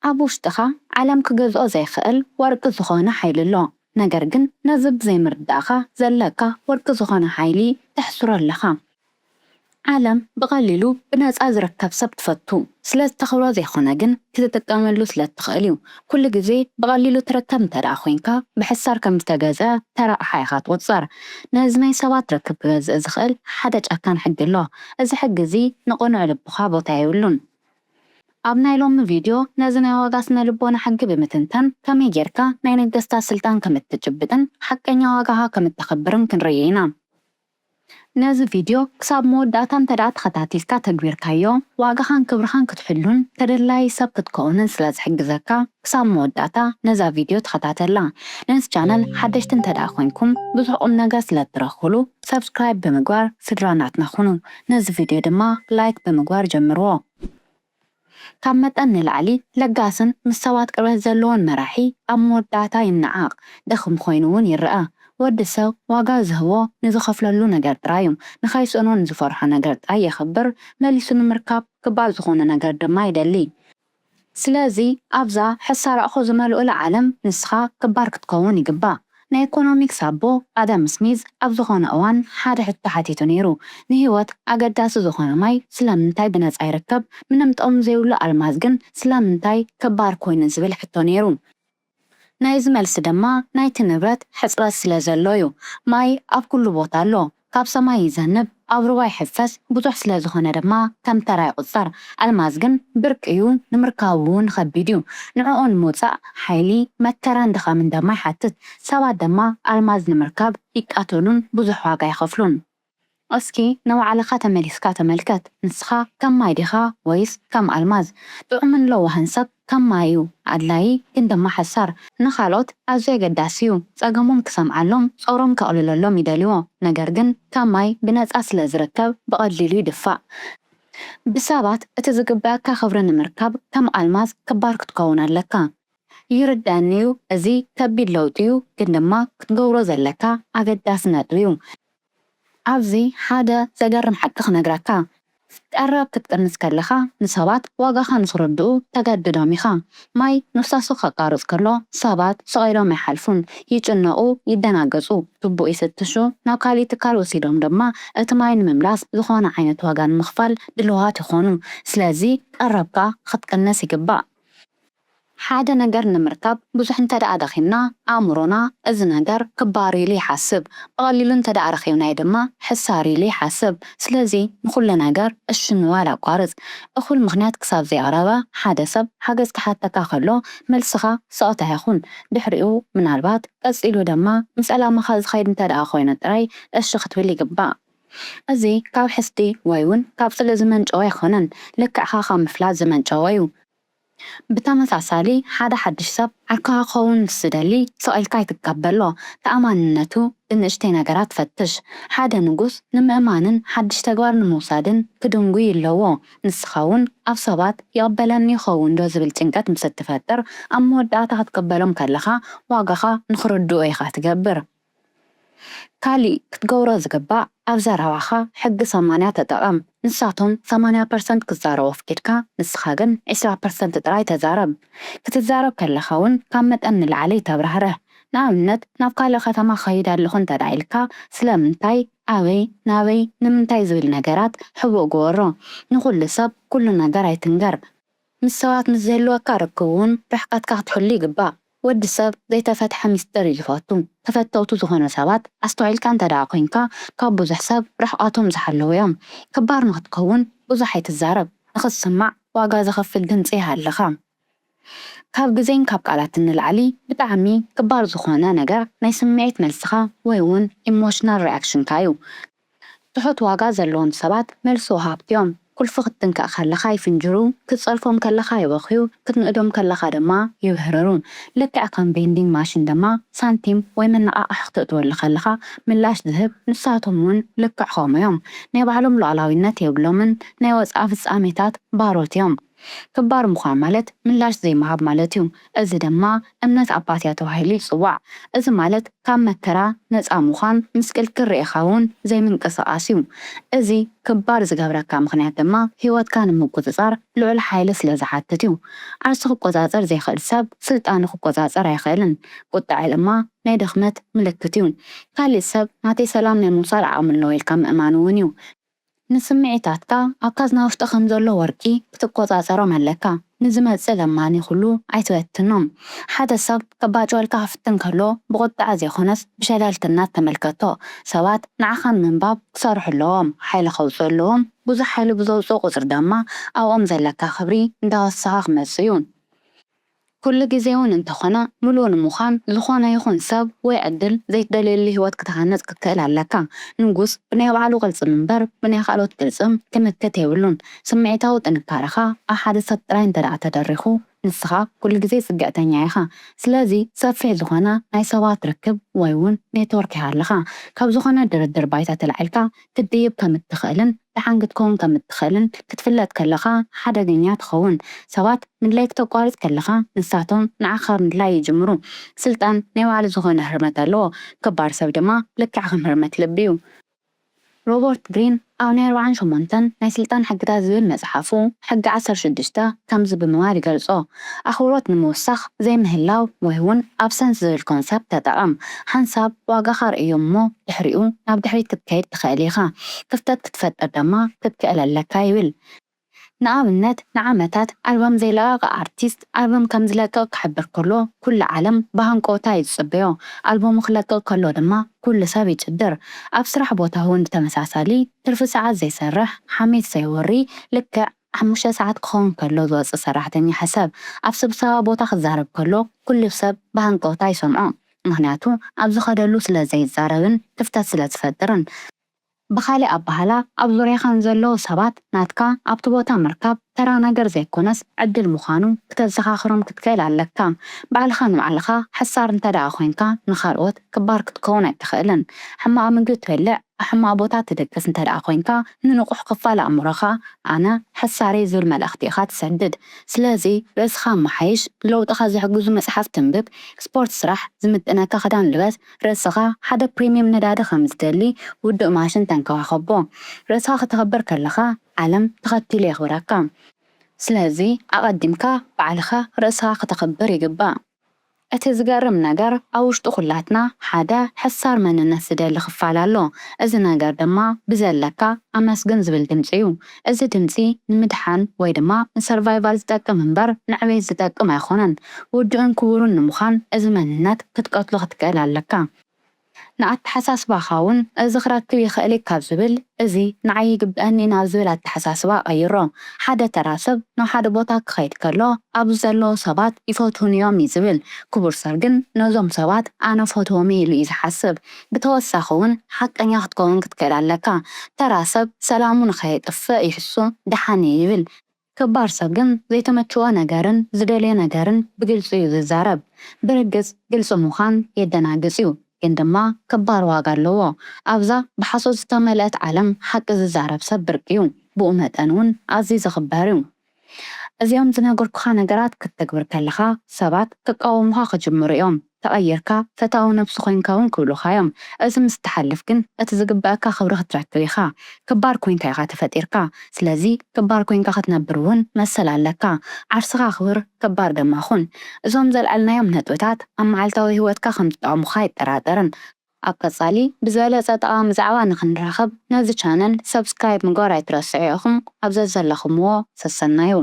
ኣብ ውሽጥኻ ዓለም ክገዝኦ ዘይክእል ወርቂ ዝኾነ ሓይሊ ኣሎ። ነገር ግን ነዚ ብዘይምርዳእኻ ዘለካ ወርቂ ዝኾነ ሓይሊ ተሕስሮ ኣለኻ። ዓለም ብቐሊሉ ብነጻ ዝርከብ ሰብ ትፈቱ ስለ ዝተኽብሮ ዘይኮነ ግን ክትጥቀመሉ ስለ እትኽእል እዩ። ኩሉ ግዜ ብቐሊሉ ትርከብ እንተ ደኣ ኮይንካ ብሕሳር ከም ዝተገዝአ ተራ ኣቕሓ ኢኻ ትቑጸር። ነዚ ናይ ሰባት ርክብ ክገዝእ ዝኽእል ሓደ ጨካን ሕጊ ኣሎ። እዚ ሕጊ እዚ ንቕኑዕ ልብኻ ቦታ የብሉን። ኣብ ናይ ሎሚ ቪድዮ ነዚ ናይ ዋጋ ስነ ልቦና ሕጊ ብምትንታን ከመይ ጌርካ ናይ ነገስታት ስልጣን ከም እትጭብጥን ሓቀኛ ዋጋኻ ከም እተኽብርን ክንርኢ ኢና። ነዚ ቪድዮ ክሳብ መወዳእታ እንተ ደኣ ተኸታቲልካ ተግቢርካዮ ዋጋኻን ክብርኻን ክትሕሉን ተደላዪ ሰብ ክትከውንን ስለ ዝሕግዘካ ክሳብ መወዳእታ ነዛ ቪድዮ ተኸታተላ። ነዚ ቻነል ሓደሽቲ እንተ ደኣ ኮይንኩም ብዙሕ ቁም ነገር ስለ እትረኽብሉ ሰብስክራይብ ብምግባር ስድራ ናትና ኩኑ። ነዚ ቪድዮ ድማ ላይክ ብምግባር ጀምርዎ። ካብ መጠን ንላዕሊ ለጋስን ምስ ሰባት ቅርበት ዘለዎን መራሒ ኣብ መወዳእታ ይነዓቕ፣ ድኹም ኮይኑ እውን ይረኣ። ወዲ ሰብ ዋጋ ዝህቦ ንዝኸፍለሉ ነገር ጥራይ እዩ፣ ንኸይስእኖ ንዝፈርሖ ነገር ጥራይ የኽብር፣ መሊሱ ንምርካብ ክባር ዝኾነ ነገር ድማ ይደሊ። ስለዚ ኣብዛ ሕሳር ኣኾ ዝመልኡላ ዓለም ንስኻ ክባር ክትከውን ይግባእ። ናይ ኢኮኖሚክስ ኣቦ ኣዳም ስሚዝ ኣብ ዝኾነ እዋን ሓደ ሕቶ ሓቲቱ ነይሩ፣ ንህይወት ኣገዳሲ ዝኾነ ማይ ስለምንታይ ብነጻ ይርከብ? ምንም ጥቕሚ ዘይብሉ ኣልማዝ ግን ስለምንታይ ክባር ኮይኑ? ዝብል ሕቶ ነይሩ። ናይዚ መልሲ ድማ ናይቲ ንብረት ሕጽረት ስለ ዘሎ እዩ። ማይ ኣብ ኩሉ ቦታ ኣሎ። ካብ ሰማይ ይዘንብ፣ ኣብ ሩባ ይሕፈስ፣ ብዙሕ ስለ ዝኾነ ድማ ከም ተራ ይቑጸር። ኣልማዝ ግን ብርቂ እዩ፣ ንምርካቡ እውን ከቢድ እዩ። ንዕኡ ንምውጻእ ሓይሊ፣ መከራን ድኻምን ድማ ይሓትት። ሰባት ድማ ኣልማዝ ንምርካብ ይቃተሉን ብዙሕ ዋጋ ይኸፍሉን። እስኪ ንባዕልኻ ተመሊስካ ተመልከት። ንስኻ ከም ማይ ዲኻ ወይስ ከም ኣልማዝ? ጥዑምን ለዋህን ሰብ ከም ማይ እዩ፣ ኣድላዪ ግን ድማ ሓሳር። ንኻልኦት ኣዝዩ ኣገዳሲ እዩ። ጸገሞም ክሰምዓሎም፣ ጾሮም ከቕልለሎም ይደልይዎ። ነገር ግን ከም ማይ ብነጻ ስለ ዝርከብ ብቐሊሉ ይድፋእ። ብሰባት እቲ ዝግበኣካ ክብሪ ንምርካብ ከም ኣልማዝ ክባር ክትከውን ኣለካ። ይርደኣኒ እዩ፣ እዚ ከቢድ ለውጢ እዩ፣ ግን ድማ ክትገብሮ ዘለካ ኣገዳሲ ነጥቢ እዩ። ኣብዚ ሓደ ዘገርም ሓቂ ክነግረካ። ቀረብ ክትቅንስ ከለኻ ንሰባት ዋጋኻ ንኽርድኡ ተገድዶም ኢኻ። ማይ ምፍሳሱ ከቋርጽ ከሎ ሰባት ስቕ ኢሎም ኣይሓልፉን፣ ይጭነቑ፣ ይደናገጹ፣ ቱቦ ይፍትሹ፣ ናብ ካሊእ ትካል ወሲዶም ድማ እቲ ማይ ንምምላስ ዝኾነ ዓይነት ዋጋ ንምኽፋል ድልዋት ይኾኑ። ስለዚ ቀረብካ ክትቅንስ ይግባእ። ሓደ ነገር ንምርካብ ብዙሕ እንተ ደኣ ደኺምና፣ ኣእምሮና እዚ ነገር ክባር ኢሉ ይሓስብ። ብቐሊሉ እንተ ደኣ ረኺብናዮ ድማ ሕሳር ኢሉ ይሓስብ። ስለዚ ንኹሉ ነገር እሺ ምባል ኣቋርጽ። እኹል ምኽንያት ክሳብ ዘየቕረበ፣ ሓደ ሰብ ሓገዝ ክሓተካ ከሎ፣ መልስኻ ስቕታ ይኹን። ድሕሪኡ ምናልባት ቀጺሉ ድማ ምስ ዕላማኻ ዝኸይድ እንተ ደኣ ኮይኑ ጥራይ እሺ ክትብል ይግባእ። እዚ ካብ ሕስዲ ወይ እውን ካብ ጽልኢ ዝመንጨወ ኣይኮነን፣ ልክዕኻ ካብ ምፍላጥ ዝመንጨወ እዩ። ብተመሳሳሊ፣ ሓደ ሓድሽ ሰብ ዓርክኻ ክኸውን ምስ ዝደሊ፣ ስቕ ኢልካ ኣይትቀበሎ። ተኣማንነቱ ብንእሽተይ ነገራት ፈትሽ። ሓደ ንጉስ ንምእማንን ሓድሽ ተግባር ንምውሳድን ክድንጉይ ኣለዎ። ንስኻ እውን ኣብ ሰባት ይቕበለኒ ይኸውን ዶ ዝብል ጭንቀት ምስ እትፈጥር፣ ኣብ መወዳእታ ክትቅበሎም ከለኻ ዋጋኻ ንኽርድኡ ኢኻ ትገብር። ካሊእ ክትገብሮ ዝግባእ፣ ኣብ ዘረባኻ ሕጊ ሰማንያ ተጠቐም። ንሳቶም ሰማንያ ፐርሰንት ክዛረቡ ኣፍቂድካ፣ ንስኻ ግን ዕስራ ፐርሰንት ጥራይ ተዛረብ። ክትዛረብ ከለኻ እውን ካብ መጠን ንላዕሊ ኣይተብራህርህ። ንኣብነት፣ ናብ ካልእ ከተማ ክኸይድ ኣለኹ እንተ ደኣ ኢልካ፣ ስለምንታይ፣ ኣበይ፣ ናበይ፣ ንምንታይ ዝብል ነገራት ሕቡእ ግበሮ። ንኹሉ ሰብ ኩሉ ነገር ኣይትንገር። ምስ ሰባት ምስ ዝህልወካ ርክብ እውን ርሕቀትካ ክትሕሉ ይግባእ። ወዲ ሰብ ዘይተፈትሐ ሚስጥር እዩ ዝፈቱ። ተፈተውቲ ዝኾኑ ሰባት ኣስተውዒልካ እንተ ደኣ ኮይንካ፣ ካብ ብዙሕ ሰብ ርሕቀቶም ዝሓለዉ እዮም። ክባር ንኽትከውን ብዙሕ ኣይትዛረብ። ንኽትስማዕ ዋጋ ዘኸፍል ድምጺ ይሃልኻ። ካብ ግዜን ካብ ቃላትን ንላዕሊ ብጣዕሚ ክባር ዝኾነ ነገር ናይ ስምዒት መልስኻ ወይ እውን ኢሞሽናል ሪኣክሽንካ እዩ። ትሑት ዋጋ ዘለዎም ሰባት መልሲ ወሃብቲ እዮም። ቁልፊ ክትትንከእ ከለኻ ይፍንጅሩ፣ ክትጸርፎም ከለኻ ይበኽዩ፣ ክትንእዶም ከለኻ ድማ ይብህርሩ። ልክዕ ከም ቬንዲንግ ማሽን ድማ ሳንቲም ወይ መነቓቕሒ ክተእትወሉ ከለኻ ምላሽ ዝህብ፣ ንሳቶም እውን ልክዕ ከምኡ እዮም። ናይ ባዕሎም ሉዓላዊነት የብሎምን፣ ናይ ወጻኢ ፍጻሜታት ባሮት እዮም። ክባር ምዃን ማለት ምላሽ ዘይምሃብ ማለት እዩ። እዚ ድማ እምነት ኣፓትያ ተባሂሉ ይጽዋዕ። እዚ ማለት ካብ መከራ ነጻ ምዃን፣ ምስቅልቅል ርኢኻ እውን ዘይምንቅስቓስ እዩ። እዚ ክባር ዝገብረካ ምኽንያት ድማ ህይወትካ ንምቁጽጻር ልዑል ሓይሊ ስለ ዝሓትት እዩ። ዓርሱ ክቆጻጸር ዘይኽእል ሰብ ስልጣኑ ክቆጻጸር ኣይኽእልን። ቁጥዐ ድማ ናይ ድኽመት ምልክት እዩ። ካልእ ሰብ ናተይ ሰላም ናይ ምውሳድ ዓቕሚ ኣለዎ ኢልካ ምእማን እውን እዩ። ንስምዒታትካ ኣብ ካዝና ውሽጢ ከም ዘሎ ወርቂ ክትቆጻጸሮም ኣለካ። ንዝመጽእ ለማኒ ኩሉ ኣይትበትኖም። ሓደ ሰብ ከባጭወልካ ክፍትን ከሎ ብቁጥዐ ዘይኮነስ ብሸለልትነት ተመልከቶ። ሰባት ንዓኻ ንምንባብ ክሰርሑ ኣለዎም፣ ሓይሊ ከውጽኡ ኣለዎም። ብዙሕ ሓይሊ ብዘውጽኡ ቁጽሪ ድማ ኣብኦም ዘለካ ክብሪ እንዳወሰኸ ክመጽእ እዩ። ኩሉ ግዜ እውን እንተኾነ ምሉእ ንምዃን ዝኾነ ይኹን ሰብ ወይ ዕድል ዘይትደልየሉ ህይወት ክትሃንጽ ክትክእል ኣለካ። ንጉስ ብናይ ባዕሉ ቅልጽም እምበር ብናይ ካልኦት ቅልጽም ክምክት የብሉን። ስምዒታዊ ጥንካረኻ ኣብ ሓደ ሰብ ጥራይ እንተ ደኣ ተደሪኹ ንስኻ ኩሉ ግዜ ጽግዕተኛ ኢኻ። ስለዚ ሰፊሕ ዝኾነ ናይ ሰባት ርክብ ወይ እውን ኔትወርክ ይሃልኻ። ካብ ዝኾነ ድርድር ባይታ ተላዒልካ ክትድይብ ከም እትኽእልን ደሓን ክትከውን ከም እትኽእልን ክትፍለጥ ከለኻ ሓደገኛ ትኸውን። ሰባት ምድላይ ክተቋርጽ ከለኻ ንሳቶም ንዓኻ ምድላይ ይጅምሩ። ስልጣን ናይ ባዕሉ ዝኾነ ህርመት ኣለዎ። ክባር ሰብ ድማ ልክዕ ከም ህርመት ልቢ እዩ። ሮበርት ግሪን ኣብ ናይ ኣርብዓን ሸሞንተን ናይ ስልጣን ሕግታት ዝብል መጽሓፉ ሕጊ ዓሰርተ ሽዱሽተ ከምዚ ብምባል ይገልጾ። ኣኽብሮት ንምውሳኽ ዘይምህላው ወይ እውን ኣብሰንስ ዝብል ኮንሰፕት ተጠቐም። ሓንሳብ ዋጋኻ ርእዮ እሞ ድሕሪኡ ናብ ድሕሪት ክትከይድ ትኽእል ኢኻ። ክፍተት ክትፈጥር ድማ ክትክእል ኣለካ ይብል። ንኣብነት ንዓመታት ኣልበም ዘይለቐቐ ኣርቲስት ኣልበም ከም ዝለቅቕ ክሕብር ከሎ ኩሉ ዓለም ብሃንቀውታ እዩ ዝጽበዮ። ኣልበሙ ክለቅቕ ከሎ ድማ ኩሉ ሰብ ይጭድር። ኣብ ስራሕ ቦታ እውን ብተመሳሳሊ ትርፊ ሰዓት ዘይሰርሕ፣ ሓሜት ዘይወሪ፣ ልክዕ ሓሙሽተ ሰዓት ክኸውን ከሎ ዝወጽእ ሰራሕተኛ ሕሰብ። ኣብ ስብሰባ ቦታ ክዛረብ ከሎ ኩሉ ሰብ ብሃንቀውታ ይሰምዖ። ምኽንያቱ ኣብ ዝኸደሉ ስለ ዘይዛረብን ክፍተት ስለ ዝፈጥርን። ብኻልእ ኣባህላ ኣብ ዙርያኻ ንዘለዉ ሰባት ናትካ ኣብቲ ቦታ ምርካብ ተራ ነገር ዘይኮነስ ዕድል ምዃኑ ክተዘኻኽሮም ክትክእል ኣለካ። ባዕልኻ ንባዕልኻ ሕሳር እንተ ደኣ ኮይንካ ንኻልኦት ክባር ክትከውን ኣይትኽእልን። ሕማቕ ምግቢ ትበልዕ፣ ኣብ ሕማቕ ቦታ ትድቅስ እንተ ደኣ ኮይንካ ንንቑሕ ክፋል ኣእምሮኻ ኣነ ሕሳር እየ ዝብል መልእኽቲ ኢኻ ትሰድድ። ስለዚ ርእስኻ ኣመሓይሽ፣ ንለውጥኻ ዝሕግዙ መጽሓፍቲ ኣንብብ፣ ስፖርት ስራሕ፣ ዝምጥነካ ክዳን ልበስ፣ ርእስኻ ሓደ ፕሪምየም ነዳዲ ከም ዝደሊ ውዱእ ማሽን ተንከባኸቦ። ርእስኻ ክተኽብር ከለኻ ዓለም ተኸቲሉ የኽብረካ። ስለዚ ኣቐዲምካ ባዕልኻ ርእስኻ ክተኽብር ይግባእ። እቲ ዝገርም ነገር ኣብ ውሽጢ ኩላትና ሓደ ሕሳር መንነት ዝደሊ ክፋል ኣሎ። እዚ ነገር ድማ ብዘለካ ኣመስግን ዝብል ድምጺ እዩ። እዚ ድምጺ ንምድሓን ወይ ድማ ንሰርቫይቫል ዝጠቅም እምበር ንዕቤት ዝጠቅም ኣይኮነን። ውዱእን ክቡርን ንምዃን እዚ መንነት ክትቀትሎ ክትክእል ኣለካ። ንኣተሓሳስባኻ እውን እዚ ክረክብ ይኽእል እዩ ካብ ዝብል እዚ ንዓይ ይግብአኒ ናብ ዝብል ኣተሓሳስባ ቀይሮ። ሓደ ተራ ሰብ ናብ ሓደ ቦታ ክኸይድ ከሎ ኣብዚ ዘለዉ ሰባት ይፈትዉኒ እዮም እዩ ዝብል። ክቡር ሰብ ግን ነዞም ሰባት ኣነ ፈትዎም ኢሉ እዩ ዝሓስብ። ብተወሳኺ እውን ሓቀኛ ክትከውን ክትክእል ኣለካ። ተራ ሰብ ሰላሙ ንኸየጥፍእ ይሕሱ፣ ደሓን እየ ይብል። ክባር ሰብ ግን ዘይተመችዎ ነገርን ዝደልዮ ነገርን ብግልጺ እዩ ዝዛረብ። ብርግጽ ግልጺ ምዃን የደናግጽ እዩ፣ ግን ድማ ክባር ዋጋ ኣለዎ። ኣብዛ ብሓሶት ዝተመልአት ዓለም ሓቂ ዝዛረብ ሰብ ብርቂ እዩ። ብኡ መጠን እውን ኣዝዩ ዝኽበር እዩ። እዚኦም ዝነገርኩኻ ነገራት ክትተግብር ከለኻ ሰባት ክቃወሙኻ ክጅምሩ እዮም። ተቐይርካ ፈታዊ ነብሲ ኮይንካ እውን ክብሉኻ እዮም። እዚ ምስ ትሓልፍ ግን እቲ ዝግበኣካ ክብሪ ክትረክብ ኢኻ። ክባር ኮይንካ ኢኻ ተፈጢርካ። ስለዚ ክባር ኮይንካ ክትነብር እውን መሰል ኣለካ። ዓርስኻ ኣኽብር፣ ክባር ድማ ኩን። እዞም ዘልዓልናዮም ነጥብታት ኣብ መዓልታዊ ህይወትካ ከም ዝጠቕሙኻ ኣይጠራጠርን። ኣብ ቀጻሊ ብዝበለጸ ጠቓሚ ዛዕባ ንኽንራኸብ ነዚ ቻነል ሰብስክራይብ ምግባር ኣይትረስዑ ኢኹም። ኣብ ዘዘለኹምዎ ሰሰናዩ።